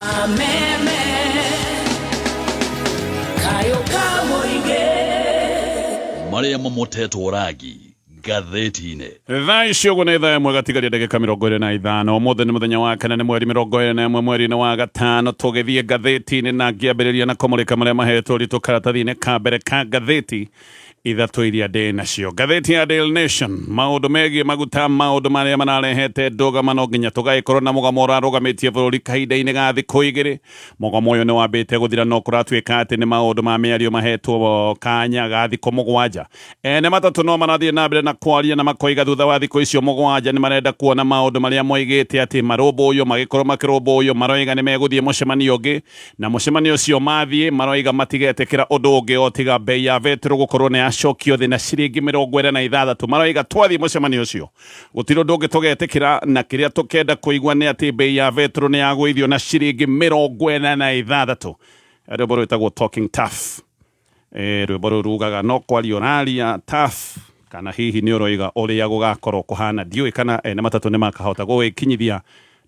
Kameme kayũ ka mũingĩ. Marĩa mamotetwo rangi ngathĩti-inĩ. Thaa ici ũguo nĩ thaa 1 gatigaria ndagĩka 25. Ũmũthĩ nĩ mũthenya wa kana, nĩ mweri 21 mweri-inĩ wa gatano. Tũgĩthiĩ ngathĩti-inĩ na ngĩambĩrĩria na kũmũrĩka marĩa mahetwo ũritũ karatathi-inĩ ka mbere ka ngathĩti ithatũ iria ndĩ nacio. Ngathĩti ya Daily Nation, maũndũ megiĩ maguta, maũndũ marĩa mararehete ndũgamano nginya tũgagĩkorwo na mũgomo ũrarũgamĩtie bũrũri kahinda-inĩ ga thikũ igĩrĩ. Mũgomo ũyũ nĩ wambĩte gũthira no kũratuĩka atĩ nĩ maũndũ ma mĩario mahetwo kanya ga thikũ 7. Ene matatũ no marathiĩ na mbere na kwaria na makoiga thutha wa thikũ icio 7 nĩ marenda kuona maũndũ marĩa moigĩte atĩ marũmbũiyo magĩkorwo makĩrũmbũiyo. Maroiga nĩ megũthiĩ mũcemanio ũngĩ na mũcemanio ũcio mathiĩ maroiga matigetĩkĩra ũndũ ũngĩ o tiga bei ya betũrũ gũkorwo nĩ yacokio thĩ na ciringi 46. Maroiga twathiĩ mũcemanio ũcio gũtirĩ ũndũ ũngĩ tũgetĩkĩra, na kĩrĩa tũkenda kũigua nĩ atĩ bei ya betũrũ nĩ yagũithio na ciringi 46. Rwĩmbo rwĩtagwo Talking Tough. Rwĩmbo rũu rugaga no kwaria ũraria tough kana hihi nĩ ũroiga ũrĩa gũgakorwo kũhana. Ndiũĩ kana ene matatũ nĩ makahota gũgĩkinyithia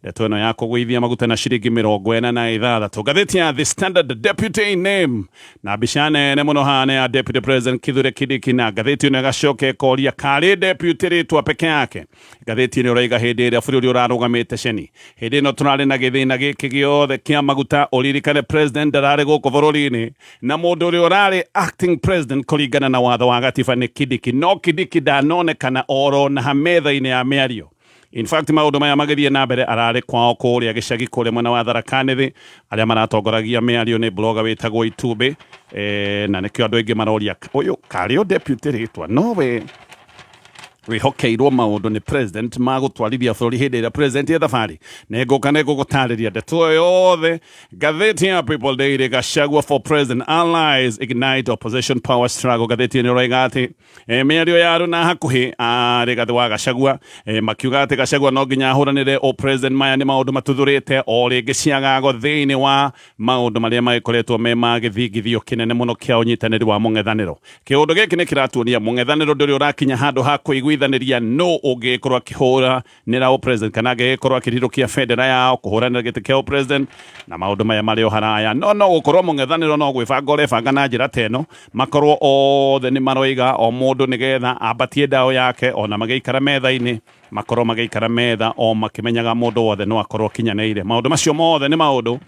ndeto ĩno ya kũgũithia maguta na ciringi 46. Ngathĩti ya The Standard, deputy name na mbica nene mũno haha ya Deputy President Kithure Kindiki, na ngathĩti ĩno ĩgacoka ĩkoria karĩ deputy rĩtwa peke yake. Ngathĩti ĩno ĩroiga hĩndĩ ĩrĩa bũrũri ũrarũgamĩte ceni, hĩndĩ ĩno tũrarĩ na gĩthĩna gĩkĩ gĩothe kĩa maguta, ũririkane president ndararĩ gũkũ bũrũri-inĩ, na mũndũ ũrĩa ũrarĩ acting president kũringana na watho wa gatiba nĩ Kindiki, no Kindiki ndanonekana oro na ha metha-inĩ ya mĩario. In fact, maũndũ maya magĩthiĩ na mbere ararĩ kwao kũrĩa gĩcagi kũrĩa mwena wa Tharaka Nithi. Arĩa maratongoragia mĩario nĩ blogger wĩtagwo Itumbĩ, na nĩkĩo andũ aingĩ maroria ũyũ karĩ o deputy rĩtwa nowe wĩhokeirwo maũndũ nĩ president ma gũtwarithia bũrũri hĩndĩ ĩrĩa president e thabarĩ. Nĩ ngũka nĩ ngũgũtarĩria ndeto ĩyo yothe. Ngathĩti ya People Daily, Gachagua for President allies ignite opposition power struggle. Ngathĩti ĩno ĩroiga atĩ mĩario ya arũ na hakuhĩ a Rigathĩ wa Gachagua, makiuga atĩ Gachagua no nginya ahũranĩre o president. Maya nĩ maũndũ matuthũrĩte o rĩngĩ ciagago thĩinĩ wa maũndũ marĩa magĩkoretwo me ma gĩthingithio kĩnene mũno kĩa ũnyitanĩri wa mũng'ethanĩro. Kĩũndũ gĩkĩ nĩ kĩratuonia mũng'ethanĩro ndũrĩ ũrakinya handũ ha kũiguithanĩria nũ ũngĩgĩkorwo akĩhũranĩra o president kana angĩgĩkorwo akĩrirũkia bendera yao kũhũranĩra gĩtĩ kĩa o president, na maũndũ maya marĩ o haraya. No no gũkorwo mũng'ethanĩro no gwĩbanga ũrebanga na njĩra ta ĩno, makorwo othe nĩ maroiga o mũndũ nĩgetha ambatie ndaũ yake, ona magĩikara metha-inĩ makorwo magĩikara metha o makĩmenyaga mũndũ wothe no akorwo akinyanĩire. Maũndũ macio mothe nĩ maũndũ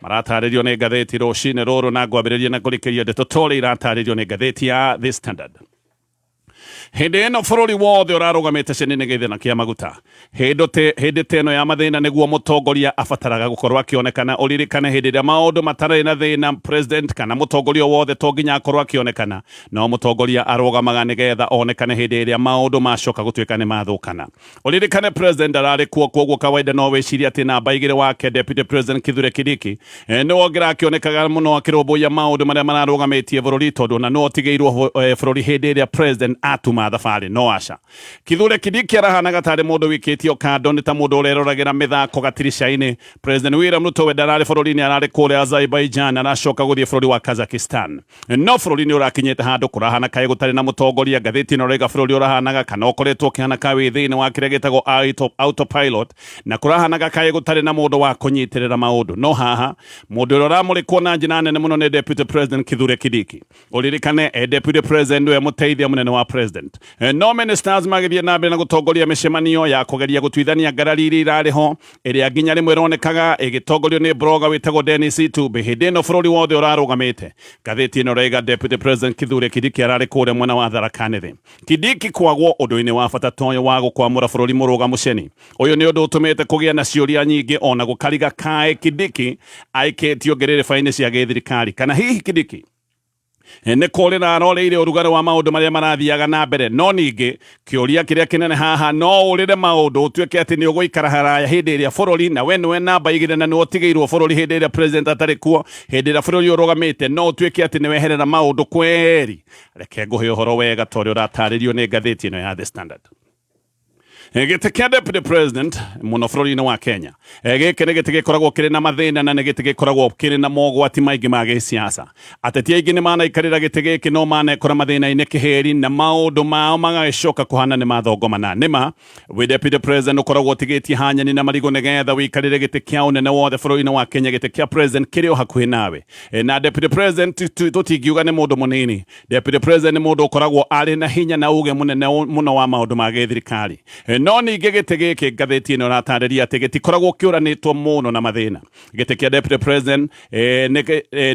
maratarĩrio nĩ ngathĩti rũcinĩ rũrũ, na ngwambĩrĩria na kũrikĩria ndeto ta ũrĩa iratarĩrio nĩ ngathĩti ya The Standard. Hĩndĩ ĩno bũrũri wothe ũrarũgamĩte ceni nĩ gĩthĩna kĩa maguta. Hĩndĩ ta ĩno ya mathĩna nĩguo mũtongoria abataraga gũkorwo akĩonekana. Ũririkane hĩndĩ ĩrĩa maũndũ matarĩ na thĩna, president kana mũtongoria wothe to nginya akorwo akĩonekana, no mũtongoria arũgamaga nĩgetha onekane hĩndĩ ĩrĩa maũndũ macoka gũtuĩka nĩ mathũkana. Ũririkane president ndararĩ kuo, koguo kawaida no wĩcirie atĩ namba 2 wake Deputy President Kithure Kindiki nĩwe ũngĩrakĩonekaga mũno akĩrũmbũiya maũndũ marĩa mararũgamĩtie bũrũri, tondũ ona nĩwe ũtigĩirwo bũrũri hĩndĩ ĩrĩa president atuma thabarĩ. No aca, Kithure Kindiki arahanaga tarĩ mũndũ wikĩtio kando, nĩ ta mũndũ ũreroragĩra mĩthako gatirica-inĩ. President William Ruto we ndararĩ bũrũri-inĩ, ararĩ kũrĩa Azerbaijan, aracoka gũthiĩ bũrũri wa Kazakhstan. No bũrũri nĩ ũrakinyĩte handũ kũrahana kaĩ gũtarĩ na mũtongoria. Ngathĩti ĩno ĩroiga bũrũri ũrahanaga kana ũkoretwo ũkĩhana ka wĩ thĩinĩ wa kĩrĩa gĩtagwo autopilot, na kũrahanaga kaĩ gũtarĩ na mũndũ wa kũnyitĩrĩra maũndũ. No haha mũndũ ũrĩa ũramũrĩkwo na njĩra nene mũno nĩ Deputy President Kithure Kindiki. Ũririkane Deputy President nĩwe mũteithia mũnene wa president. No ministers magĩthiĩ na mbere na gũtongoria mĩcemanio ya kũgeria gũtuithania ngarari iria irarĩ ho, ĩrĩa nginya rĩmwe ĩronekaga ĩgĩtongorio nĩ blogger wĩtagwo Dennis Itumbi. Hĩndĩ ĩno bũrũri wothe ũrarũgamĩte, ngathĩti ĩno ĩroiga Deputy President Kithure Kindiki ararĩ kũrĩa mwena wa Tharaka Nithi. Kindiki kwagwo ũndũ-inĩ wa bata ta ũyũ wa gũkwamũra bũrũri mũrũgamu ceni, ũyũ nĩ ũndũ ũtũmĩte kũgĩa na ciũria nyingĩ, ona gũkariga kaĩ Kindiki aikĩtio ngĩrĩrĩba-inĩ cia gĩthirikari, kana hihi Kindiki nĩ kũrĩra aroreire ũrugarĩ wa maũndũ marĩa marathiaga na mbere. No ningĩ kĩũria kĩrĩa kĩnene haha, no ũrĩre maũndũ ũtuĩke atĩ nĩ ũgũikara haraya hĩndĩ ĩrĩa bũrũri na we nĩwe namba 2 na nĩwe ũtigĩirwo bũrũri hĩndĩ ĩrĩa president atarĩ kuo, hĩndĩ ĩrĩa bũrũri ũrũgamĩte, no ũtuĩke atĩ nĩ weherera maũndũ kweri. Reke ngũhe ũhoro wega ta ũrĩa ũratarĩrio nĩ ngathĩti ĩno ya The Standard. Gĩtĩ kĩa deputy president mũno bũrũri-inĩ wa Kenya, gĩkĩ nĩ gĩtĩ gĩkoragwo kĩrĩ na mathĩna na nĩ gĩtĩ gĩkoragwo kĩrĩ na mogwati maingĩ ma gĩsiasa. Ateti aingĩ nĩ manaikarĩra gĩtĩ gĩkĩ no manekora mathĩna-inĩ kĩhĩri na maũndũ mao magagĩcoka kũhana nĩ mathongomana. Nĩma wĩ deputy president ũkoragwo ũtigĩtie hanyani na marigũ nĩgetha wĩikarĩre gĩtĩ kĩa ũnene wothe bũrũri-inĩ wa Kenya. Gĩtĩ kĩa president kĩrĩ o hakuhĩ nawe. Na deputy president tũtingiuga nĩ mũndũ mũnini. Deputy president nĩ mũndũ ũkoragwo arĩ na hinya na uge mũnene mũno wa maũndũ ma gĩthirikari. No ningĩ gĩtĩ gĩkĩ, ngathĩti ĩno ĩratarĩria atĩ gĩtikoragwo kĩũranĩtwo mũno na mathĩna. Gĩtĩ kĩa deputy president nĩ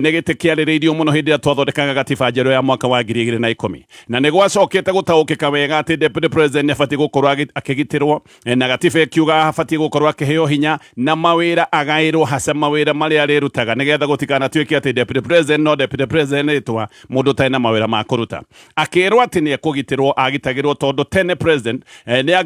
gĩtĩ kĩarĩrĩirio mũno hĩndĩ ĩrĩa twathondekaga gatiba njerũ ya mwaka wa 2010, na nĩ gwacokete gũtaũkĩka wega atĩ deputy president nĩ abatiĩ gũkorwo akĩgitĩrwo, na gatiba ĩkiuga abatiĩ gũkorwo akĩheo hinya na mawĩra agaĩrwo haca mawĩra marĩa arĩrutaga, nĩgetha gũtikanatuĩke atĩ deputy president no deputy president rĩtwa, mũndũ ũtarĩ na mawĩra ma kũruta. Akĩrwo atĩ nĩ ekũgitĩrwo, agitagĩrwo tondũ tene president nĩ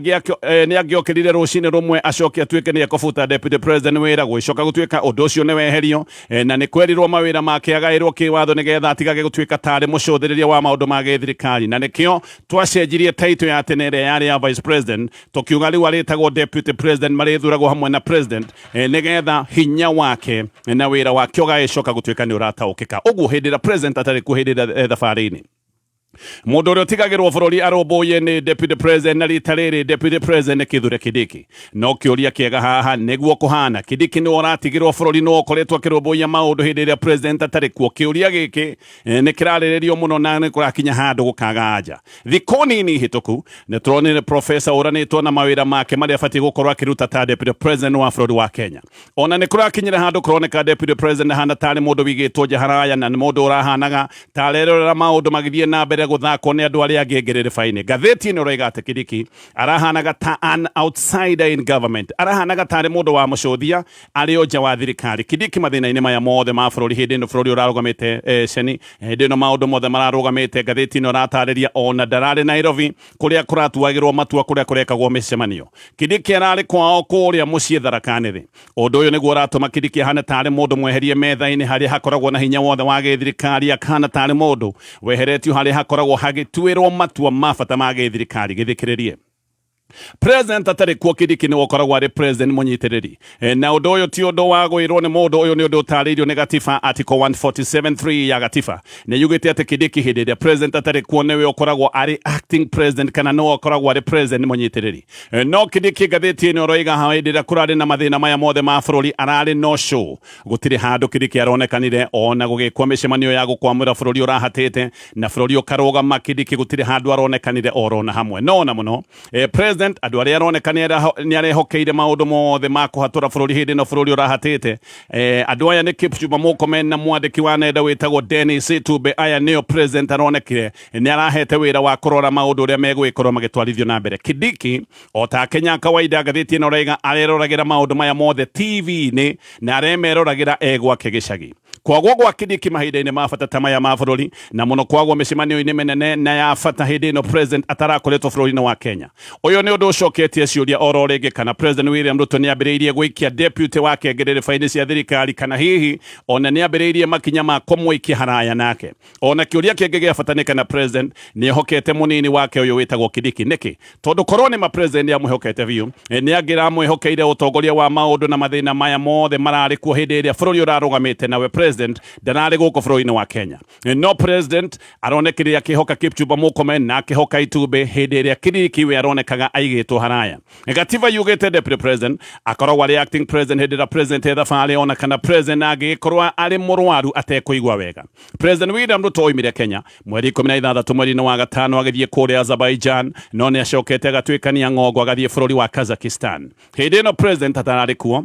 angĩokĩrire rũcinĩ rũmwe acoke atuĩke nĩ ekũbuta deputy president wĩra. Gũgĩcoka gũtuĩka ũndũ ũcio nĩ weherio, na nĩ kwerirwo mawĩra make agaĩrwo kĩwatho nĩgetha atigage gũtuĩka tarĩ mũcũthĩrĩria wa maũndũ ma gĩthirikari. Na nĩkĩo twacenjirie title ya tene ĩrĩa yarĩ ya vice president, tũkiuga rĩu arĩtagwo deputy president, marĩthuragwo hamwe na president, nĩgetha hinya wake na wĩra wake ũgagĩcoka gũtuĩka nĩ ũrataũkĩka ũguo hĩndĩ ĩrĩa president atarĩ kuo, hĩndĩ ĩrĩa thabarĩ-inĩ. Mũndũ ũrĩa ũtigagĩrwo bũrũri arũmbũiye nĩ deputy president, na rita rĩrĩ deputy president nĩ Kithure Kindiki. No kĩũria kĩega haha, nĩguo kũhana Kindiki nĩwe ũratigĩrwo bũrũri, nĩwe ũkoretwo akĩrũmbũiya maũndũ hĩndĩ ĩrĩa president atarĩ kuo? Kĩũria gĩkĩ nĩ kĩrarĩrĩrio mũno na nĩ kũrakinya handũ gũkaga anja. Thikũ nini hĩtũku nĩ tũronire professor ũranĩtwo na mawĩra make marĩa abatiĩ gũkorwo akĩruta ta deputy president wa bũrũri wa Kenya. Ona nĩ kũrakinyĩra handũ kũroneka deputy president ahana tarĩ mũndũ wigĩtwo nja haraya, na nĩ mũndũ ũrahanaga tarerorera maũndũ magĩthiĩ na mbere gũthakwo nĩ andũ arĩa angĩ ngerereba-inĩ. Ngathĩti ĩno ĩroiga atĩ Kindiki arahanaga ta an outsider in government, arahanaga tarĩ mũndũ wa mũcũthia arĩ o nja wa thirikari. Kindiki mathĩna-inĩ maya mothe ma bũrũri, hĩndĩ ĩno bũrũri ũrarũgamĩte, ceni hĩndĩ ĩno maũndũ mothe mararũgamĩte, ngathĩti ĩno ĩratarĩria ona ndararĩ Nairobi kũrĩa kũratuagĩrwo matua, kũrĩa kũrekagwo mĩcemanio. Kindiki ararĩ kwao kũrĩa mũciĩ Tharaka Nithi. Ũndũ ũyũ nĩguo ũratũma Kindiki ahane tarĩ mũndũ mweherie metha-inĩ harĩa hakoragwo na hinya wothe wa gĩthirikari, akahana tarĩ mũndũ weheretio harĩa hakoragwo hagĩtuĩrwo matua ma bata ma gĩthirikari. Gĩthikĩrĩrie, president atarĩ kuo, Kindiki nĩwe ũkoragwo arĩ president mũnyitĩrĩri. Na ũndũ ũyũ ti ũndũ wa gwĩrwo nĩ mũndũ, ũyũ nĩ ũndũ ũtarĩirio nĩ gatiba. Article 147.3 ya gatiba nĩ yugĩte atĩ Kindiki, hĩndĩ ĩrĩa president atarĩ kuo, nĩwe ũkoragwo arĩ acting president, kana nĩwe ũkoragwo arĩ president mũnyitĩrĩri. No Kindiki, ngathĩti ĩno ĩroiga, hĩndĩ ĩrĩa kũrarĩ na mathĩna maya mothe ma bũrũri, ararĩ no show. Gũtirĩ handũ Kindiki aronekanire ona gũgĩkwo mĩcemanio ya gũkwamũra bũrũri ũrahatĩte na bũrũri ũkarũgama. Kindiki gũtirĩ handũ aronekanire orona hamwe. No ona mũno president, andũ arĩa aroneka nĩ arehokeire maũndũ mothe ma kũhatũra bũrũri hĩndĩ ĩno bũrũri ũrahatĩte, andũ aya nĩ Kipchumba Murkomen na mwandĩki wa nenda wĩtagwo Dennis Itumbi. Aya nĩo president aronekire nĩ arahete wĩra wa kũrora maũndũ ũrĩa megũgĩkorwo magĩtwarithio na mbere. Kindiki, o ta Kenya kawaida, ngathĩti ĩno ĩroiga areroragĩra maũndũ maya mothe TV-inĩ na aremeroragĩra e gwake gĩcagi. Kwagwo gwa Kindiki mahinda-inĩ ma bata ta maya ma bũrũri, na mũno kwagwo mĩcemanio-inĩ mĩnene na ya bata hĩndĩ ĩno president atarakoretwo bũrũri-inĩ wa Kenya, ũyũ nĩ ũndũ ũcoketie ciũria oro rĩngĩ kana President William Ruto nĩ ambĩrĩirie gwĩikia deputy wake ngerereba-inĩ cia thirikari, kana hihi ona nĩ ambĩrĩirie makinya ma kũmũikia haraya nake. Ona kĩũria kĩngĩ gĩa bata nĩ kana president nĩ ehokete mũnini wake ũyũ wĩtagwo Kindiki. Nĩkĩ? Tondũ korwo nĩ ma president nĩ amwĩhokete biũ, nĩ angĩramwĩhokeire ũtongoria wa maũndũ na mathĩna maya mothe mararĩ kuo hĩndĩ ĩrĩa bũrũri ũrarũgamĩte nawe president ndararĩ gũkũ bũrũri-inĩ wa Kenya. No president aronekire akĩhoka Kipchumba Murkomen na akĩhoka Itumbĩ, hĩndĩ ĩrĩa Kindiki we aronekaga aigĩtwo haraya. Gatiba yugĩte deputy president akoragwo arĩ acting president hĩndĩ ĩrĩa president e thabarĩ, ona kana president angĩgĩkorwo arĩ mũrwaru atekũigua wega. President William Ruto oimire Kenya mweri 16 mweri-inĩ wa gatano agĩthiĩ kũrĩa Azerbaijan, no nĩ acokete agatuĩkania ng'ongo agathiĩ bũrũri wa Kazakhstan. Hĩndĩ ĩno president atararĩ kuo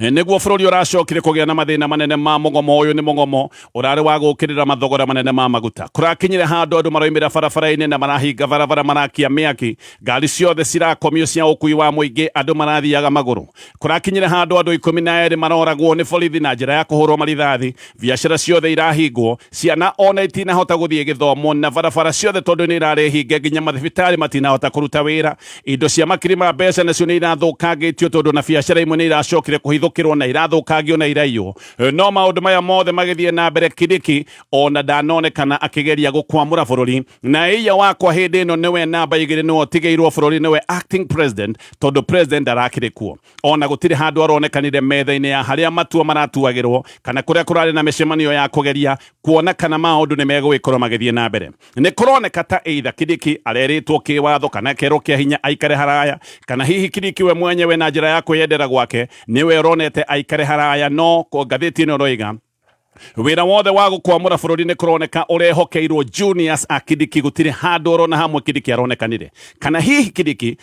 nĩguo bũrũri ũracokire kũgĩa na mathĩna manene ma mũgomo. Ũyũ nĩ mũgomo ũrarĩ wa gũkĩrĩra mathogora manene ma maguta. Kũrakinyire handũ andũ maroimĩra barabara-inĩ na marahinga barabara, marakia mĩaki, ngari ciothe cirakomio cia ũkui wa mũingĩ, andũ marathiaga magũrũ. Kũrakinyire handũ andũ 12 maroragwo nĩ borithi na njĩra ya kũhũrwo marithathi, biacara ciothe irahingwo, ciana ona itinahota gũthiĩ gĩthomo, na barabara ciothe tondũ nĩ irarĩ hinge, nginya mathibitarĩ matinahota kũruta wĩra. Indo cia makiri ma mbeca nacio nĩ irathũkangĩtio tondũ na biacara imwe nĩ iracokire kũhingwo. kũhithũkĩrwo na irathũkangio na iraiywo. No maũndũ maya mothe magĩthiĩ na mbere, Kindiki ona ndanonekana akĩgeria gũkwamũra bũrũri, na ĩya wakwa hĩndĩ ĩno nĩwe namba 2, nĩwe ũtigĩirwo bũrũri, nĩwe acting president, tondũ president ndarakĩrĩ kuo. Ona gũtirĩ handũ aronekanire metha-inĩ ya harĩa matua maratuagĩrwo kana kũrĩa kũrarĩ na mĩcemanio ya kũgeria kuona kana maũndũ nĩ megũgĩkorwo magĩthiĩ na mbere. Nĩ kũroneka ta either Kindiki arerĩtwo kĩwatho kana kerwo kĩa hinya aikare haraya, kana hihi Kindiki we mwenyewe na njĩra ya kwĩyendera gwake nĩwe ũronete aikare haraya. No ngathĩti ĩno ĩroiga wĩra wothe wa gũkwamũra bũrũri nĩ kũroneka ũrehokeirwo Junius Akindiki. Gũtirĩ handũ orona hamwe Kindiki aronekanire, kana hihi Kindiki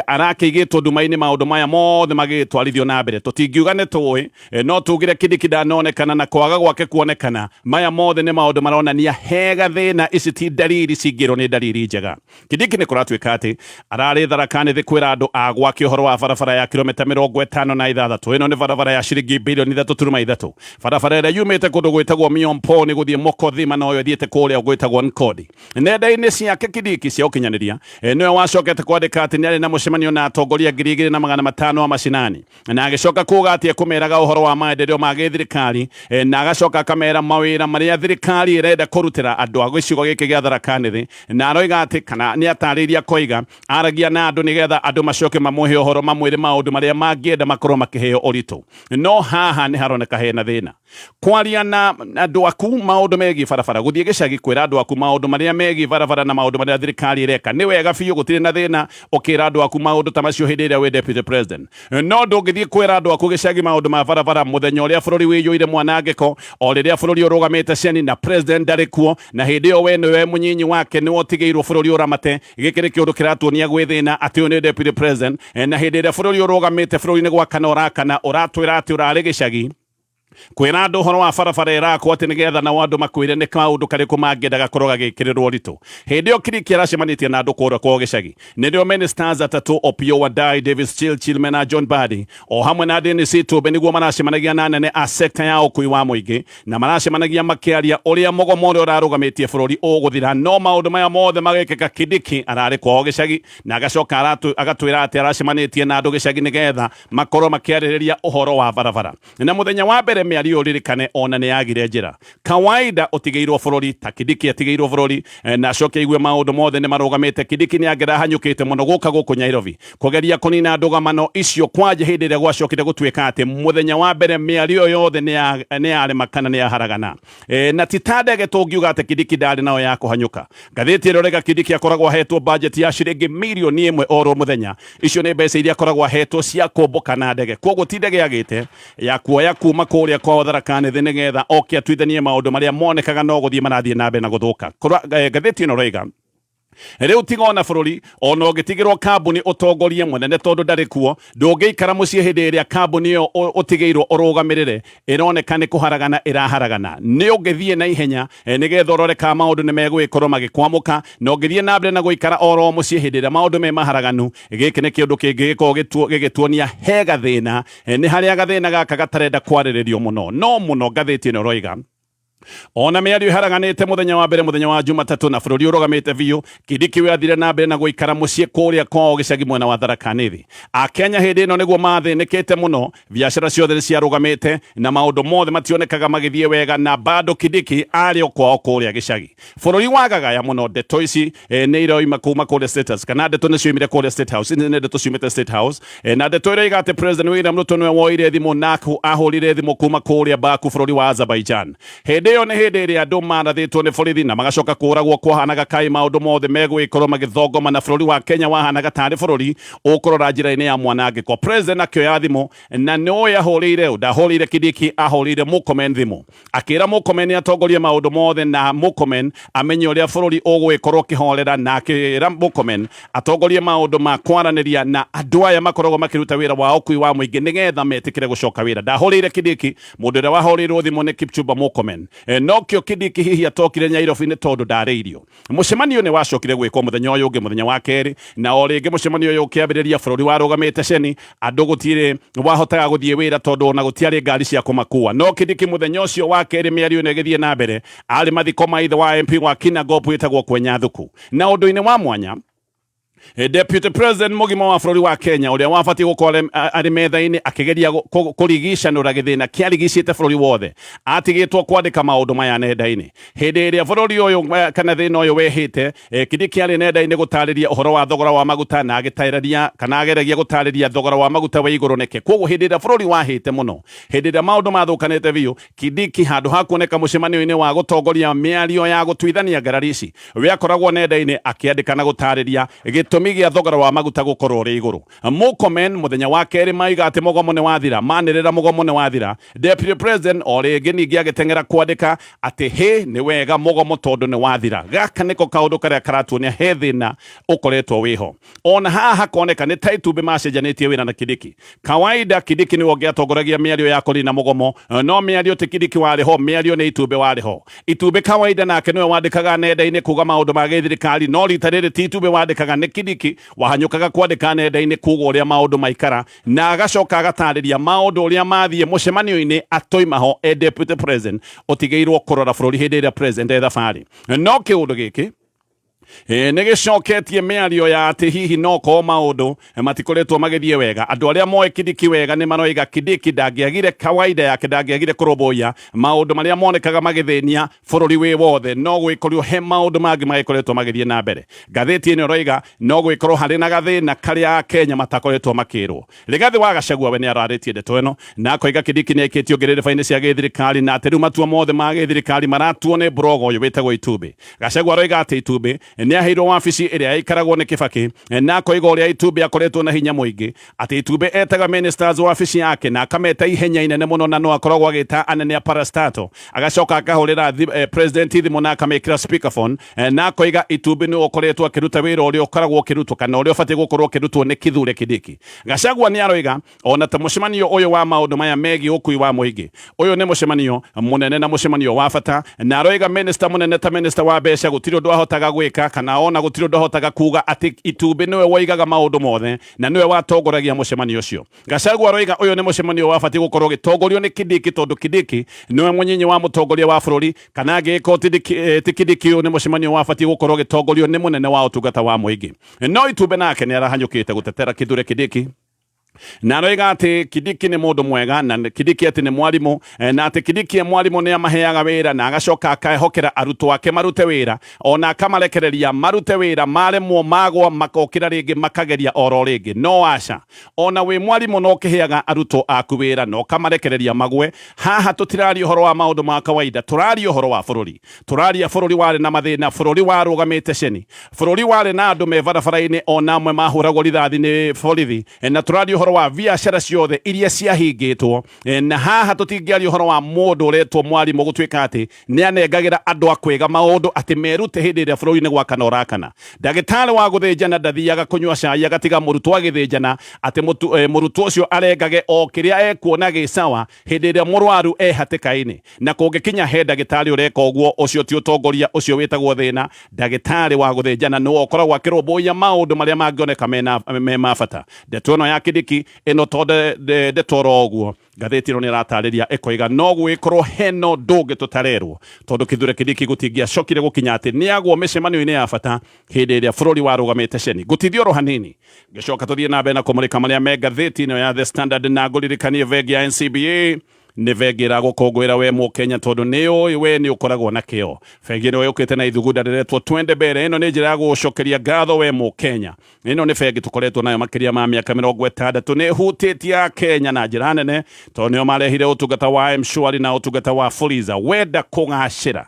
arakĩigĩtwo nduma-inĩ maũndũ maya mothe magĩtwarithio na mbere. Tũtingiuga nĩ tũĩ, no tugire Kindiki ndanonekana, na kwaga gwake kuonekana maya mothe nĩ maũndũ maronania hega thĩna. Ici ti ndariri cingĩrwo nĩ ndariri njega. Kindiki nĩ kũratuĩka atĩ ararĩ Tharaka Nithi kwĩra andũ a gwake ũhoro wa barabara ya kilomita 56. Ĩno nĩ barabara ya ciringi bilioni 3.3, barabara ĩrĩa yumĩte kũndũ gwĩtagwo Miomponi gũthiĩ Mokothima, noyo ĩthiĩte kũrĩa gwĩtagwo Nkodi. Nenda-inĩ ciake Kindiki cia ũkinyanĩria, nĩwe wacokete kwandĩka atĩ nĩ arĩ na mũcemanio na atongoria 2500 a macinani, na agĩcoka kuga atĩ ekũmeraga ũhoro wa maendeleo ma gĩthirikari, na agacoka akamera mawĩra marĩa thirikari ĩrenda kũrutĩra andũ a gĩcigo gĩkĩ gĩa Tharaka Nithi. Na aroiga atĩ kana nĩ atarĩirie akoiga aragia na andũ nĩgetha andũ macoke mamũhe ũhoro, mamwĩre maũndũ marĩa mangĩenda makorwo makĩheo ũritũ. No haha nĩ haroneka hena thĩna kwaria na andũ aku maũndũ megiĩ barabara, gũthiĩ gĩcagi kwĩra andũ aku maũndũ marĩa megiĩ barabara na maũndũ marĩa thirikari ĩreka nĩ wega biũ, gũtirĩ na thĩna ũkĩra andũ aku maũndũ ta macio hĩndĩ ĩrĩa wĩ deputy president. No ndũngĩthiĩ kwĩra andũ aku gĩcagi maũndũ ma barabara mũthenya ũrĩa bũrũri wĩiyũire mwanangĩko, o rĩrĩa bũrũri ũrũgamĩte ceni na president ndarĩ kuo, na hĩndĩ ĩyo we nĩwe mũnyinyi wake, nĩwe ũtigĩirwo bũrũri ũramate. Gĩkĩ nĩ kĩũndũ kĩratuonia gwĩ thĩna atĩ ũyũ nĩ deputy president, na hĩndĩ ĩrĩa bũrũri ũrũgamĩte, bũrũri nĩ gwakana ũrakana, ũratwĩra atĩ ũrarĩ gĩcagi kwĩra andũ ũhoro wa barabara ĩrakwo atĩ nĩgetha nao andũ makwĩre nĩ kaũndũ karĩkũ mangĩenda gakorwo gagĩkĩrĩrwo ũritũ. Hĩndĩ ĩyo Kindiki aracemanĩtie na andũ kũrĩa kwao gĩcagi, nĩrĩo ministers atatũ, Opiyo Wandayi, Davis Chirchir na John Mbadi, o hamwe na Dennis Itumbi, nĩguo maracemanagia na anene a sekta ya ũkui wa mũingĩ, na maracemanagia makĩaria ũrĩa mũgomo ũrĩa ũrarũgamĩtie bũrũri ũgũthira. No maũndũ maya mothe magĩkĩka, Kindiki ararĩ kwao gĩcagi, na agacoka agatwĩra atĩ aracemanĩtie na andũ gĩcagi nĩgetha makorwo makĩarĩrĩria ũhoro wa barabara. Na mũthenya wa mbere mĩario ũririkane ona nĩ yagire njĩra. Kawaida ũtigĩirwo bũrũri ta Kindiki atigĩirwo bũrũri, na acoke aigue maũndũ mothe nĩ marũgamĩte, Kindiki nĩ angĩrahanyũkĩte mũno gũka gũkũ Nairobi kũgeria kũnina ndũgamano icio, kwanja hĩndĩ ĩrĩa gwacokire gũtuĩka atĩ mũthenya wa mbere mĩario yothe nĩ yarema kana nĩ yaharagana. Na ti ta ndege tũngiuga atĩ Kindiki ndarĩ nayo ya kũhanyũka. Ngathĩti ĩrĩa ĩroiga Kindiki akoragwo ahetwo budget ya ciringi mirioni 1 oro mũthenya. Icio nĩ mbeca iria akoragwo ahetwo cia kũmbũka na ndege, koguo ti ndege agĩte ya kuoya kuma kũrĩa kwao Tharaka Nithi nĩgetha oke atuithanie maũndũ marĩa monekaga no gũthiĩ marathiĩ na mbere na gũthũka. Ngathĩti ĩno ĩroiga rĩu tiga ona bũrũri, ona ũngĩtigĩrwo kambuni ũtongorie mũnene tondũ ndarĩ kuo, ndũngĩikara mũciĩ hĩndĩ ĩrĩa kambuni ĩyo ũtigĩirwo ũrũgamĩrĩre ĩroneka nĩ kũharagana ĩraharagana. Nĩ ũngĩthiĩ na ihenya, nĩgetha ũrore kana maũndũ nĩ megũgĩkorwo magĩkwamũka, na ũngĩthiĩ na mbere na gũikara oro mũciĩ hĩndĩ ĩrĩa maũndũ me maharaganu, gĩkĩ nĩ kĩũndũ kĩngĩgĩkorwo gĩgĩtuonia he gathĩna. Nĩ harĩa gathĩna gaka gatarenda kwarĩrĩrio mũno. No mũno ngathĩti ĩno ĩroiga ona mĩario ĩharaganĩte mũthenya wa mbere, mũthenya wa Jumatatũ, na bũrũri ũrũgamĩte biũ, Kindiki we athire na mbere na gũikara mũciĩ kũrĩa kwao gĩcagi mwena wa Tharaka Nithi. Akenya hĩndĩ ĩno nĩguo mathĩnĩkĩte mũno, biacara ciothe nĩ ciarũgamĩte na maũndũ mothe mationekaga magĩthiĩ wega, na bado Kindiki arĩ o kwao kũrĩa gĩcagi. Bũrũri wagagaya mũno. Ndeto ici nĩ iroima kuma kũrĩa State House, kana ndeto nĩ cioimire kũrĩa State House, nĩ ndeto ciumĩte State House, na ndeto ĩroiga atĩ President William Ruto nĩwe woire thimũ na ahũrire thimũ kuma kũrĩa Baku bũrũri wa Azerbaijan. Hĩndĩ ĩyo nĩ hĩndĩ ĩrĩa andũ marathĩtwo nĩ borithi na magacoka kũragwo, kwahanaga kaĩ maũndũ mothe megũgĩkorwo magĩthongoma, na bũrũri wa Kenya wahanaga tarĩ bũrũri ũkũrora njĩra-inĩ ya mwanangĩko. President akĩoya thimũ, na nĩ ũĩ ahũrĩire ũ? Ndahũrĩire Kindiki, ahũrĩire Murkomen thimũ, akĩra Murkomen atongorie maũndũ mothe na Murkomen amenye ũrĩa bũrũri ũgũgĩkorwo ũkĩhorera, na akĩra Murkomen atongorie maũndũ ma kwaranĩria na andũ aya makoragwo makĩruta wĩra wa ũkui wa mũingĩ nĩgetha metĩkĩre gũcoka wĩra. Ndahũrĩire Kindiki, mũndũ ũrĩa wahũrĩirwo thimũ nĩ Kipchumba Murkomen. Nokĩo Kindiki hihi atokire Nairobi nĩ tondũ ndarĩirio. Mũcemanio nĩ wacokire gwĩkwo mũthenya ũyũ ũngĩ, mũthenya wa kerĩ, na o rĩngĩ mũcemanio ũyũ ũkĩambĩrĩria bũrũri warũgamĩte ceni, andũ gũtirĩ wahotaga gũthiĩ wĩra tondũ ona gũtiarĩ ngari cia kũmakua. No Kindiki mũthenya ũcio wa kerĩ mĩario ĩno ĩgĩthiĩ na mbere arĩ mathiko ma ithe wa MP wa Kinangop wĩtagwo Kwenya Thuku. Na ũndũ-inĩ wa mwanya, Deputy President mũgima wa bũrũri wa Kenya ũrĩa wabatiĩ gũkorwo arĩ metha-inĩ akĩgeria kũrigicanũra gĩthĩna kĩarigicĩte bũrũri wothe atigĩtwo kwandĩka maũndũ maya nenda-inĩ. Hĩndĩ ĩrĩa bũrũri ũyũ kana thĩna ũyũ wehĩte, Kindiki arĩ nenda-inĩ gũtarĩria ũhoro wa thogora wa maguta na agĩtarĩria kana ageragia gũtarĩria thogora wa maguta wĩ igũrũ nĩkĩ. Koguo hĩndĩ ĩrĩa bũrũri wahĩte mũno, hĩndĩ ĩrĩa maũndũ mathũkanĩte biũ, Kindiki handũ ha kuoneka mũcemanio-inĩ wa gũtongoria mĩario ya gũtuithania ngarari ici, we akoragwo nenda-inĩ akĩandĩka na gũtarĩria gĩtũmi gĩa thogora wa maguta gũkorwo ũrĩ igũrũ. Murkomen mũthenya wa kerĩ maiga atĩ mũgomo nĩ wathira, manĩrĩra mũgomo nĩ wathira. Deputy President o rĩngĩ ningĩ agĩteng'era kwandĩka atĩ hĩ nĩ wega mũgomo tondũ nĩ wathira. Gaka nĩko kaũndũ karĩa karatuonia he thĩna ũkoretwo wĩho. Ona haha hakoneka nĩ ta itumbĩ macenjanĩtie wĩra na Kindiki. Kawaida Kindiki nĩwe ũngĩatongoragia mĩario ya kũnina mũgomo, no mĩario ti Kindiki warĩ ho, mĩario nĩ itumbĩ warĩ ho. Itumbĩ kawaida nake nĩwe wandĩkaga nenda-inĩ kuga maũndũ ma gĩthirikari, no rita rĩrĩ ti itumbĩ wandĩkaga, nĩ Kindiki wahanyũkaga kwandĩka nenda-inĩ kuga ũrĩa maũndũ maikara, na agacoka agatarĩria maũndũ ũrĩa mathiĩ mũcemanio-inĩ atoima ho e deputy president ũtigĩirwo kũrora bũrũri hĩndĩ ĩrĩa president e thabarĩ. No kĩũndũ gĩkĩ nĩ gĩcoketie mĩario ya atĩ hihi no korwo maũndũ matikoretwo magĩthiĩ wega. Andũ arĩa moĩ Kindiki wega nĩ maroiga Kindiki ndangĩagire kawaida yake, ndangĩagire kũrũmbũiya maũndũ marĩa monekaga magĩthĩnia bũrũri wĩ wothe, no gwĩkorirwo he maũndũ mangĩ magĩkoretwo magĩthiĩ na mbere. Ngathĩti ĩno ĩroiga no gwĩkorwo harĩ na gathĩna karĩa Akenya matakoretwo makĩrwo. Rigathĩ wa Gachagua we nĩ ararĩtie ndeto ĩno na akoiga Kindiki nĩ aikĩtio ngĩrĩrĩba-inĩ cia gĩthirikari na atĩ rĩu matua mothe ma gĩthirikari maratuo nĩ mburogo ũyũ wĩtagwo Itumbĩ. Gachagua aroiga atĩ Itumbĩ nĩ aheirwo wabici ĩrĩa yaikaragwo nĩ Kibaki na akoiga ũrĩa Itumbĩ akoretwo na hinya mũingĩ, atĩ Itumbĩ etaga ministers wabici yake na akameta ihenya inene mũno na no akoragwo agĩta anene a parastato, agacoka akahũrĩra president thimũ na akamĩkĩra speakerphone na akoiga Itumbĩ nĩwe ũkoretwo akĩruta wĩra ũrĩa ũkoragwo ũkĩrutwo kana ũrĩa ũbatiĩ gũkorwo ũkĩrutwo nĩ Kithure Kindiki. Gachagua nĩ aroiga ona ta mũcemanio ũyũ wa maũndũ maya megiĩ ũkui wa mũingĩ, ũyũ nĩ mũcemanio mũnene na mũcemanio wa bata, na aroiga minister mũnene ta minister wa mbeca gũtirĩ ũndũ ahotaga gwĩka kana ona gũtirĩ ũndũ ahotaga kuga atĩ Itumbĩ nĩwe woigaga maũndũ mothe na nĩwe watongoragia mũcemanio ũcio. Gachagua aroiga ũyũ nĩ mũcemanio wabatiĩ gũkorwo ũgĩtongorio nĩ Kindiki tondũ Kindiki nĩwe mũnyinyi wa mũtongoria wa bũrũri, kana angĩgĩkorwo ti Kindiki ũyũ nĩ mũcemanio wabatiĩ gũkorwo ũgĩtongorio nĩ mũnene wa ũtungata wa mũingĩ. No Itumbĩ nake nĩ arahanyũkĩte gũtetera Kithure Kindiki na aroiga atĩ Kindiki nĩ mũndũ mwega na Kindiki atĩ nĩ mwarimũ na atĩ Kindiki e mwarimũ nĩ amaheaga wĩra na agacoka akehokera arutwo ake marute wĩra ona akamarekereria marute wĩra, maremwo magwa makokĩra rĩngĩ makageria oro rĩngĩ. No aca, ona wĩ mwarimũ no ũkĩheaga arutwo aku wĩra na ũkamarekereria magwe. Haha tũtiraria ũhoro wa maũndũ ma kawaida, tũraria ũhoro wa bũrũri. Tũraria bũrũri warĩ na mathĩna, bũrũri warũgamĩte ceni, bũrũri warĩ na andũ me barabara-inĩ ona amwe mahũragwo rithathi nĩ borithi, na tũraria ũhoro wa biacara ciothe iria ciahingĩtwo. Na haha tũtingĩaria ũhoro wa mũndũ ũretwo mwarimũ gũtuĩka atĩ nĩ anengagĩra andũ a kwĩga maũndũ atĩ merute hĩndĩ ĩrĩa bũrũri-inĩ gwakana ũrakana. Ndagĩtarĩ wa gũthĩnjana ndathiaga kũnyua cai agatiga mũrutwo agĩthĩnjana atĩ mũrutwo ũcio arengage o kĩrĩa ekuona gĩ sawa hĩndĩ ĩrĩa mũrwaru e hatĩka-inĩ. Na kũngĩkinya he ndagĩtarĩ ũreka ũguo, ũcio ti ũtongoria, ũcio wĩtagwo thĩna. Ndagĩtarĩ wa gũthĩnjana nĩwe ũkoragwo akĩrũmbũiya maũndũ marĩa mangĩoneka me ma bata. Ndeto ĩno ya Kindiki ĩno to ndeto oro ũguo, ngathĩti ĩno nĩ ĩratarĩria ĩkoiga no gwĩkorwo hena ũndũ ũngĩ tũtarerwo, tondũ Kithure Kindiki gũtingĩacokire gũkinya atĩ nĩagwo mĩcemanio-inĩ ya bata hĩndĩ ĩrĩa bũrũri warũgamĩte ceni. Ngũtithia oro hanini ngĩcoka tũthiĩ na mbere na kũmũrĩka marĩa me ngathĩti ĩno ya The Standard, na ngũririkanie bengi ya NCBA nĩ bengi ĩragũkũngũĩra we mũkenya tondũ nĩ ũĩ we nĩ ũkoragwo na kĩo. Bengi ĩno yũkĩte na ithugunda rĩretwo Twende Mbere. Ĩno nĩ njĩra ya gũgũcokeria ngatho we mũkenya. Ĩno nĩ bengi tũkoretwo nayo makĩria ma mĩaka 60. Nĩ ĩhutĩtie Akenya na njĩra nene tondũ nĩo marehire ũtungata wa M-Shwari na ũtungata wa Fuliza. Wenda kũgacĩra,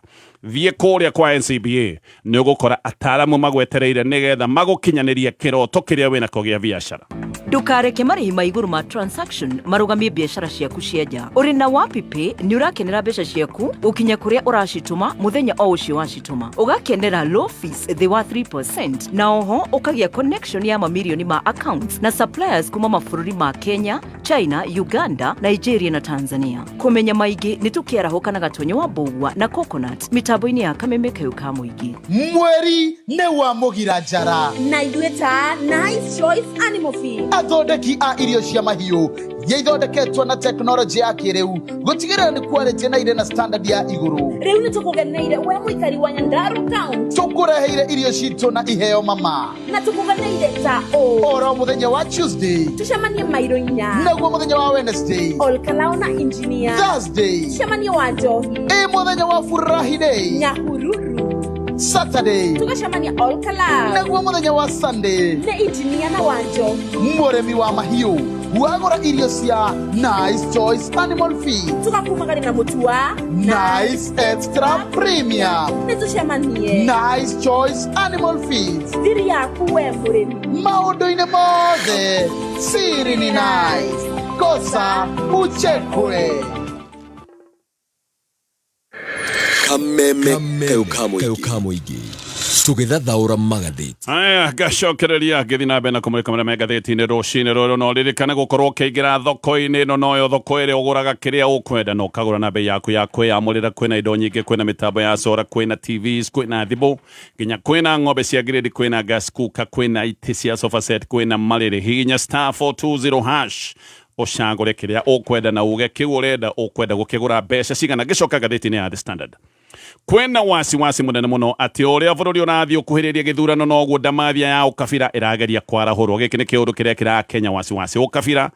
thiĩ kũrĩa kwa NCBA, nĩ ũgũkora ataaramu magwetereire nĩgetha magũkinyanĩrie kĩroto kĩrĩa wĩnako gĩa biacara. Ndũkareke marĩhi ma igũrũ ma transaction marũgamie biacara ciaku cia nja. Ũrĩ na Wapi Pay nĩ ũrakenera mbeca ciaku gũkinya kũrĩa ũracitũma mũthenya o ũcio wacitũma. Ũgakenera low fees thĩ wa 3% na oho ũkagĩa connection ya mamirioni ma accounts na suppliers kuma mabũrũri ma Kenya, China, Uganda, Nigeria na Tanzania. Kũmenya maingĩ nĩ tũkĩarahũka na gatonyo wa mbũgua na coconut mĩtambo-inĩ ya kameme kayũ ka mũingĩ. Mweri nĩ wa mũgira njara na ithuĩ ta Nice Choice Animal Feed, athondeki a irio cia mahiũ. Iria ithondeketwo na tekinoronjĩ ya kĩrĩu gũtigĩrĩra nĩ quality na irĩ na standard ya igũrũ. Rĩu nĩ tũkũgeneire we mũikari wa Nyandarua County. Tũkũreheire irio citũ na iheo mama. Na tũkũgeneire ta ũũ. Oro mũthenya wa Tuesday tũcemanie mairo 4. Naguo mũthenya wa Wednesday Olkalao na engineer. Thursday tũcemanie wa Njohi. Ĩ mũthenya wa Furahi Day Nyahururu. Saturday tũgacemania Olkalao. Naguo mũthenya wa Sunday nĩ engineer na wa Njohi. Mũrĩmi wa mahiũ wagũra irio cia Nice Choice Animal Feed tũgakumagari na mũtu wa Nice Extra Premium. Nĩ tũcemanie Nice Choice Animal Feed. Thiri yaku we mũrĩmi. Maũndũ-inĩ mothe siri ni nice kosa uchekwe. Kameme kayo ka mũingĩ tũgĩthathaũra magathĩti. Aya, ngacokereria ngĩthiĩ na mbere na kũmũrĩka marĩa me ngathĩti-inĩ rũcinĩ rũrũ. No ririkane gũkorwo ũkĩingĩra thoko-inĩ ĩno, noyo thoko ĩrĩa ũgũraga kĩrĩa ũkwenda na ũkagũra na bei yaku ya kwĩyamũrĩra. Kwĩna indo nyingĩ, kwĩna mĩtambo ya solar, kwĩna TVs, kwĩna thimũ, nginya kwĩna ng'ombe cia grade, kwĩna gas cooker, kwĩna itĩ cia sofa set, kwĩna marĩrĩ. Hihinya *420# ũcagũre kĩrĩa ũkwenda na uge kĩu ũrenda ũkwenda gũkĩgũra mbeca cigana. Ngĩcoka ngathĩti-inĩ ya The Standard, kwĩna wasiwasi mũnene mũno atĩ ũrĩa bũrũri ũrathiĩ ũkuhĩrĩria gĩthurano noguo ndamathia ya ũkabira ĩrageria kwarahũrwo. Gĩkĩ nĩ kĩũndũ kĩrĩa kĩrakenya wasiwasi. Ũkabira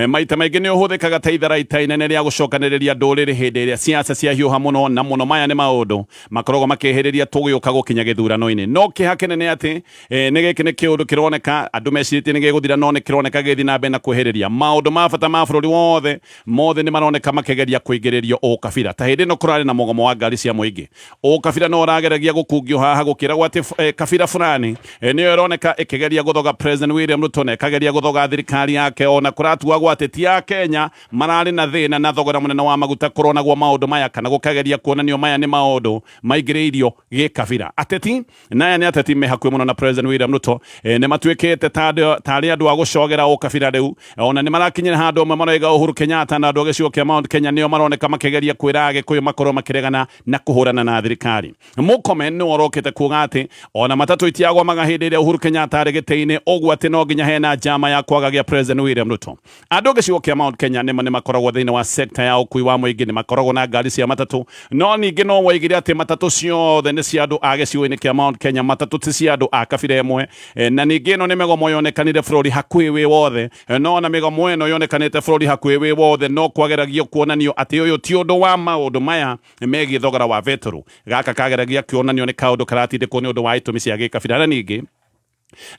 maita maingĩ nĩ ũhũthĩkaga ta itharaita inene rĩa gũcokanĩrĩria ndũrĩrĩ hĩndĩ ĩrĩa siasa ciahiũha mũno, na mũno maya nĩ maũndũ makoragwo makĩhĩrĩria tũgĩũka gũkinya gĩthurano-inĩ. No kĩha kĩnene atĩ nĩ gĩkĩ nĩ kĩũndũ kĩroneka andũ mecirĩtie nĩ gĩgũthira, no nĩ kĩroneka gĩgĩthiĩ na mbere na kwĩhĩrĩria. Maũndũ ma bata ma bũrũri wothe mothe nĩ maroneka makĩgeria kũingĩrĩrio ũkabira. Ta hĩndĩ ĩno kũrarĩ na mũgomo wa ngari cia mũingĩ, ũkabira no ũrageragia gũkungio haha gũkĩragwo atĩ kabira fulani nĩyo ĩroneka ĩkĩgeria gũthoga President William Ruto na ĩkageria gũthoga thirikari yake, ona kũratuagwo atĩ ti a Kenya mararĩ na thĩna na thogora mũnene wa maguta. Kũronagwo maũndũ maya kana gũkageria kuonanio maya nĩ maũndũ maingĩrĩirio gĩkabira. Ateti naya nĩ ateti me hakuhĩ mũno na President William Ruto, nĩ matuĩkĩte tarĩ andũ a gũcogera ũkabira rĩu. Ona nĩ marakinyĩra handũ amwe maroiga Uhuru Kenyatta na andũ a gĩcigo kĩa Mount Kenya nĩo maroneka makĩgeria kwĩra Agĩkũyũ makorwo makĩregana na kũhũrana na thirikari. Murkomen nĩ orokĩte kuga atĩ ona matatũ itiagwamaga hĩndĩ ĩrĩa Uhuru Kenyatta arĩ gĩtĩ-inĩ, ũguo atĩ no nginya hena njama ya kwagagia President William Ruto. Andũ gĩcigo kĩa Mount Kenya nĩma nĩ makoragwo thĩinĩ wa sekta ya ũkui wa mũingĩ, nĩ makoragwo na ngari cia matatũ, no ningĩ no woigire atĩ matatũ ciothe nĩ cia andũ a gĩcigo-inĩ kĩa Mount Kenya, matatũ ti cia andũ a kabira ĩmwe. Na ningĩ ĩno nĩ mĩgomo yonekanire bũrũri hakuhĩ wĩ wothe. No ona mĩgomo ĩno yonekanĩte bũrũri hakuhĩ wĩ wothe, no kwageragio kuonanio atĩ ũyũ ti ũndũ wa maũndũ maya megiĩ thogora wa betũrũ. Gaka kageragia kuonanio nĩ kaũndũ karatindĩkwo nĩ ũndũ wa itũmi cia gĩkabira. Na ningĩ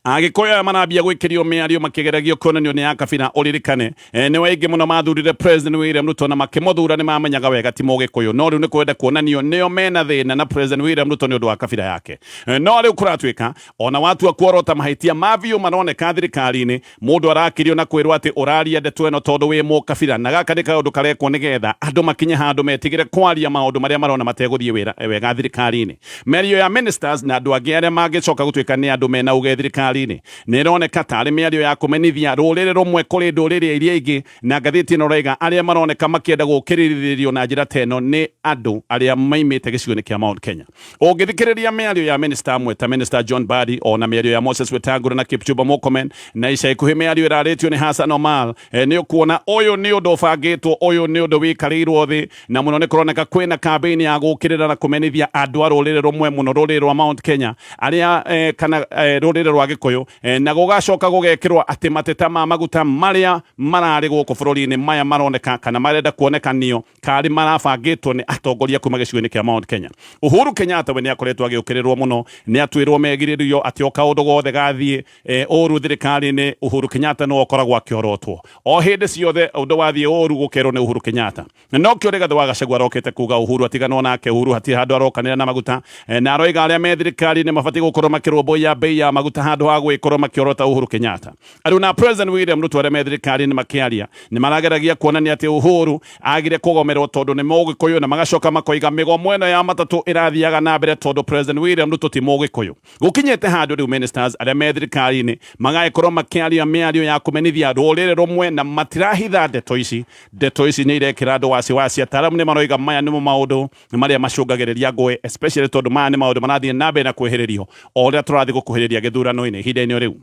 Agĩkũyũ aya marambia gwĩkĩrio mĩario makĩgeragio kuonanio nĩ akabira. Ũririkane nĩ waingĩ mũno mathurire President William Ruto na makĩmũthura nĩ mamenyaga wega ti mũgĩkũyũ, no rĩu nĩ kwenda kuonanio nĩo mena thĩna na President William Ruto nĩ ũndũ wa kabira yake. No rĩu kũratuĩka ona watua kuorota mahĩtia ma biũ maroneka thirikari-inĩ, mũndũ arakirio na kwĩrwo atĩ ũraria ndeto ĩno tondũ wĩ mũkabira. Na gaka nĩ kaũndũ karekwo nĩgetha andũ makinye handũ metigĩre kwaria maũndũ marĩa marona mategũthiĩ wĩra wega thirikari-inĩ. Mĩario ya ministers na andũ angĩ arĩa mangĩcoka gũtuĩka nĩ andũ mena uge thirikari-inĩ nĩ ĩroneka tarĩ mĩario ya kũmenithia rũrĩrĩ rũmwe kũrĩ ndũrĩrĩ iria ingĩ. Na ngathĩti ĩno ĩraiga arĩa maroneka makĩenda gũkĩrĩrĩrio na njĩra ta ĩno nĩ andũ arĩa maimĩte gĩcigo-inĩ kĩa Mount Kenya. Ũngĩthikĩrĩria mĩario ya minister amwe ta Minister John Mbadi, ona mĩario ya Moses Wetangula na Kipchumba Murkomen, na ica ikuhĩ mĩario ĩrarĩtio nĩ Hassan Omar, nĩ ũkuona ũyũ nĩ ũndũ ũbangĩtwo, ũyũ nĩ ũndũ wĩikarĩirwo thĩ, na mũno nĩ kũroneka kwĩna campaign ya gũkĩrĩra na kũmenithia andũ a rũrĩrĩ rũmwe, mũno rũrĩrĩ rwa Mount Kenya arĩa kana rũrĩrĩ rwa Gĩkũyũ, na gũgacoka gũgekĩrwo atĩ mateta ma maguta marĩa mararĩ gũkũ bũrũri-inĩ maya maroneka kana marenda kuonekanio karĩ marabangĩtwo nĩ atongoria kuma gĩcigo-inĩ kĩa Mount Kenya. Uhuru Kenyatta we nĩ akoretwo agĩũkĩrĩrwo mũno, nĩ atuĩrwo megirĩrio atĩ o kaũndũ gothe gathiĩ ũru thirikari-inĩ, Uhuru Kenyatta nĩwe ũkoragwo akĩorotwo. O hĩndĩ ciothe ũndũ wathiĩ ũru gũkerwo nĩ Uhuru Kenyatta. No kĩo Rigathĩ wa Gachagua arokĩte kuga Uhuru atiganwo nake, Uhuru hatirĩ handũ arokanĩra na maguta, na aroiga arĩa me thirikari-inĩ mabatiĩ gũkorwo makĩrũmbũiya bei ya maguta handũ ha gwĩkorwo makĩorota Uhuru Kenyatta. Rĩu na President William Ruto arĩa me thirikari-inĩ makĩaria nĩ marageragia kuonania atĩ Uhuru agire kũgomerwo tondũ nĩ mũgĩkũyũ, na magacoka makoiga mĩgomo ĩno ya matatũ ĩrathiaga na mbere tondũ President William Ruto ti mũgĩkũyũ. Gũkinyĩte handũ rĩu ministers arĩa me thirikari-inĩ magagĩkorwo makĩaria mĩario ya kũmenithia rũrĩrĩ rũmwe na matirahitha ndeto ici. Ndeto ici nĩ irekĩra andũ wasiwasi. Ataaramu nĩ maroiga maya nĩmo maũndũ marĩa macũngagĩrĩria ngũĩ, especially tondũ maya nĩ maũndũ marathiĩ na mbere na kwĩhĩrĩrio o ũrĩa tũrathiĩ gũkuhĩrĩria gĩthurano-inĩ ihinda-inĩ rĩu.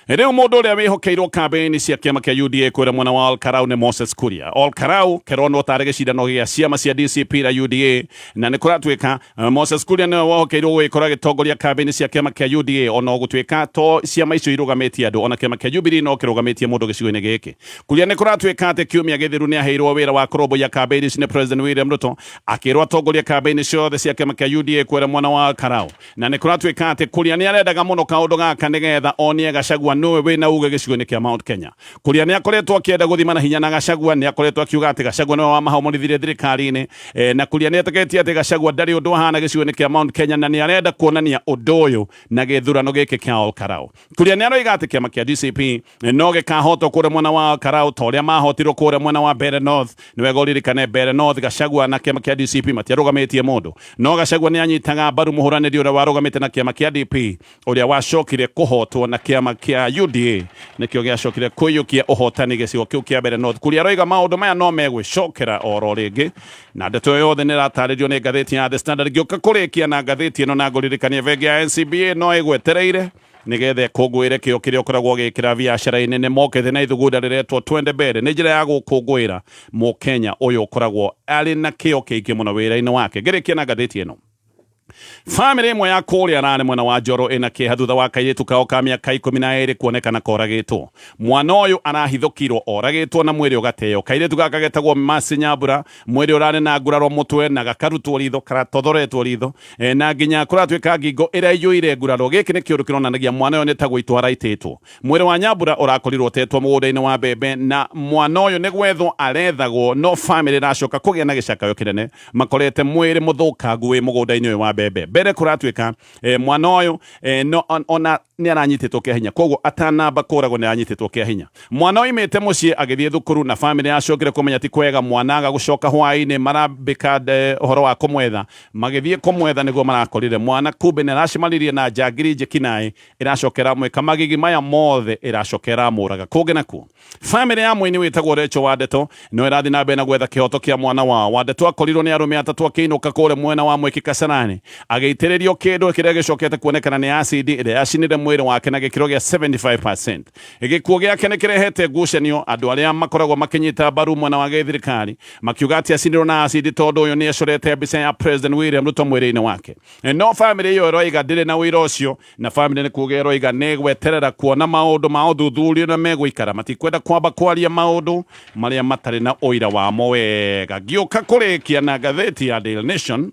Rĩu mũndũ ũrĩa wĩhokeirwo kambĩini cia kĩama kĩa UDA kwĩra mwena wa Olkarau nĩ Moses Kuria. Olkarau keronwo tarĩ gĩcindano gĩa ciama cia DCP na UDA, na nĩ kũratuĩka Moses Kuria nĩwe wohokeirwo gũgĩkorwo agĩtongoria kambĩini cia kĩama kĩa UDA, ona gũtuĩka to ciama icio irũgamĩtie andũ, ona kĩama kĩa Jubilee no kĩrũgamĩtie mũndũ gĩcigo-inĩ gĩkĩ. Kuria nĩ kũratuĩka atĩ kiumia gĩthiru nĩ aheirwo wĩra wa kũrũmbũiya kambĩini ici nĩ President William Ruto, akĩrwo atongoria kambĩini ciothe cia kĩama kĩa UDA kwĩra mwena wa Olkarau. Na nĩ kũratuĩka atĩ Kuria nĩ arendaga mũno kaũndũ gaka nĩgetha onie Gachagua nĩwe wĩna uge gĩcigo-inĩ kĩa Mount Kenya. Kuria nĩ akoretwo akĩenda gũthima na hinya na Gachagua, nĩ akoretwo akiuga atĩ Gachagua nĩwe wamahomorithirie thirikari-inĩ, na Kuria nĩ etĩkĩtie atĩ Gachagua ndarĩ ũndũ ahana gĩcigo-inĩ kĩa Mount Kenya, na nĩ arenda kuonania ũndũ ũyũ na gĩthurano gĩkĩ kĩa Olkarau. Kuria nĩ aroiga atĩ kĩama kĩa DCP no gĩkahotwo kũrĩa mwena wa Olkarau ta ũrĩa mahotirwo kũrĩa mwena wa Mbeere North. Nĩ wega ũririkane Mbeere North Gachagua na kĩama kĩa DCP matiarũgamĩtie mũndũ, no Gachagua nĩ anyitaga mbaru mũhũranĩri ũrĩa warũgamĩte na kĩama kĩa DP, ũrĩa wacokire kũhotwo na kĩama kĩa UDA, nĩkĩo gĩacokire kũiyũkia ũhotani gĩcigo kĩu kĩa Mbeere North. Kuria aroiga maũndũ maya no megwĩcokera oro rĩngĩ, na ndeto ĩyo yothe nĩ ĩratarĩrio nĩ ngathĩti ya The Standard. Ngĩũka kũrĩkia na ngathĩti ĩno na ngũririkanie bengi ya NCBA no ĩgwetereire nigetha ĩkũngũĩre kĩo kĩrĩa ũkoragwo ũgĩkĩra biacara-inĩ. Nĩ mokĩte na ithugunda rĩretwo Twende Mbere, nĩ njĩra ya gũkũngũĩra mũkenya ũyũ ũkoragwo arĩ na kĩo kĩingĩ mũno wĩra-inĩ wake. Ngĩrĩkia na ngathĩti ĩno, bamĩrĩ ĩmwe ya kũrĩa Rarĩ mwena wa Njoro ĩna kĩeha thutha wa kairĩtu kao ka mĩaka 12 kuonekana koragĩtwo. Mwana ũyũ arahithũkirwo oragĩtwo na mwĩrĩ ũgateo. Kairĩtu gaka getagwo Mercy Nyambura, mwĩrĩ ũrarĩ na nguraro mũtwe na gakarutwo ritho, karatothoretwo ritho, na nginya kũratuĩka ngingo ĩraiyũire nguraro. Gĩkĩ nĩ kĩũndũ kĩronanagia mwana ũyũ nĩ ta gũitwo araitĩtwo. Mwĩrĩ wa Nyambura ũrakorirwo ũtetwo mũgũnda-inĩ wa mbembe, na mwana ũyũ nĩ gwethwo arethagwo, no bamĩrĩ ĩracoka kũgĩa na gĩcakayo kĩnene makorete mwĩrĩ mũthũkangu wĩ mũgũnda-inĩ ũyũ wa mbembe. Mbere kũratuĩka mwana ũyũ no ona nĩ aranyitĩtwo kĩa hinya, koguo atanamba kũragwo nĩ aranyitĩtwo kĩa hinya. Mwana oimĩte mũciĩ agĩthiĩ thukuru, na bamĩrĩ yacokire kũmenya ti kwega mwana aga gũcoka hwaĩ-inĩ, marambĩka ũhoro wa kũmwetha. Magĩthiĩ kũmwetha nĩguo marakorire mwana kumbe nĩ aracemanirie na njangiri njĩkinaĩ ĩracokera mwĩka magigi maya mothe, ĩracokera mũraga. Kũngĩ nakuo bamĩrĩ ya mũini wĩtagwo Rachel Wandeto no ĩrathiĩ na mbere na gwetha kĩhoto kĩa mwana wao. Wandeto akorirwo nĩ arũme atatũ akĩinũka kũrĩa mwena wa Mwĩki Kasarani, agĩitĩrĩrio kĩndũ kĩrĩa gĩcokete kuonekana nĩ acid ĩrĩa yacinire mwĩrĩ wake na gĩkĩro gĩa 75%. Gĩkuũ gĩake nĩ kĩrehete ngucanio, andũ arĩa makoragwo makĩnyita mbaru mwena wa gĩthirikari makiuga atĩ acinirwo na acid tondũ ũyũ nĩ acorete mbica ya President William Ruto mwĩrĩ-inĩ wake. No bamĩrĩ ĩyo ĩroiga ndĩrĩ na ũira ũcio, na bamĩrĩ nĩ kuga ĩroiga nĩ gweterera kuona maũndũ ma ũthuthuria na megũikara, matikwenda kwamba kwaria maũndũ marĩa matarĩ na ũira wamo wega. Ngĩũka kũrĩkia na ngathĩti ya Daily Nation,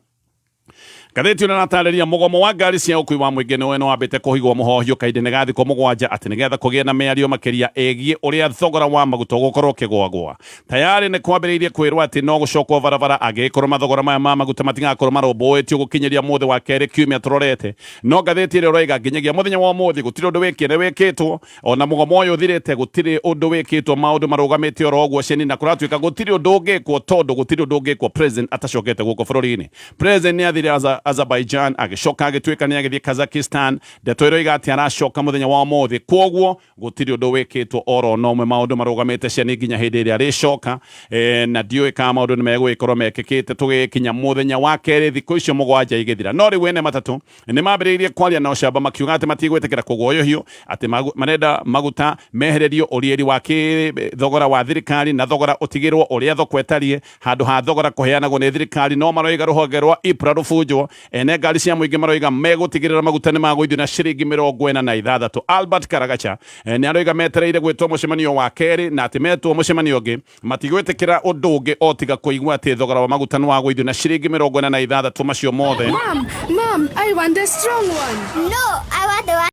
ngathĩti ĩno ĩratarĩria mũgomo wa ngari cia ũkui wa mũingĩ nĩ wambĩte kũhigwo mũhohio kahinda-inĩ ga thikũ 7 atĩ nĩgetha kũgĩe na mĩario makĩria ĩgiĩ ũrĩa thogora wa maguta ũgũkorwo ũkĩgwagwa. Tayarĩ nĩ kwambĩrĩirie kwĩrwo atĩ no gũcokwo barabara angĩgĩkorwo mathogora maya ma maguta matigakorwo marũmbũĩtio gũkinyĩria mũthĩ wa kerĩ kiumia tũrorete. No ngathĩti ĩrĩa ĩroiga nginyagia mũthenya wa ũmũthĩ gũtirĩ ũndũ wĩkĩre wĩkĩtwo, ona mũgomo ũyũ ũthirĩte gũtirĩ ũndũ wĩkĩtwo, maũndũ marũgamĩte oro ũguo ceni, na kũratuĩka gũtirĩ ũndũ ũngĩkwo tondũ gũtirĩ ũndũ ũngĩkwo president atacokete gũkũ bũrũri-inĩ. President nĩ athire Azerbaijan, agĩcoka agĩtuĩka nĩ agĩthiĩ Kazakhstan. Ndeto ĩroiga atĩ aracoka mũthenya wa ũmũthĩ, kwoguo gũtirĩ ũndũ wĩkĩtwo oro na ũmwe, maũndũ marũgamĩte ceni nginya hĩndĩ ĩrĩa arĩcoka, na ndiũĩ kana maũndũ nĩ megũgĩkorwo mekĩkĩte tũgĩkinya mũthenya wa kerĩ thikũ icio 7 igĩthira. No rĩu ene matatũ nĩ mambĩrĩirie kwaria na ũcamba makiuga atĩ matigwĩtĩkĩra kũguoyohio, atĩ marenda maguta mehererio ũrieri wa thogora wa thirikari na thogora ũtigĩrwo ũrĩa thoko ĩtariĩ handũ ha thogora kũheanagwo nĩ thirikari. No maroiga rũhonge rwa IPRA rũbunjwo. Ene ngari cia mũingĩ maroiga megũtigĩrĩra maguta nĩ magũithio na ciringi 46. Albert Karagacha nĩ aroiga metereire gwĩtwo mũcemanio wa kerĩ, na atĩ metwo mũcemanio ũngĩ matigwĩtĩkĩra ũndũ ũngĩ o tiga kũigua atĩ thogora wa maguta nĩ wagũithio na ciringi 46 macio mothe. Mom, I want the strong one. No, I want the one.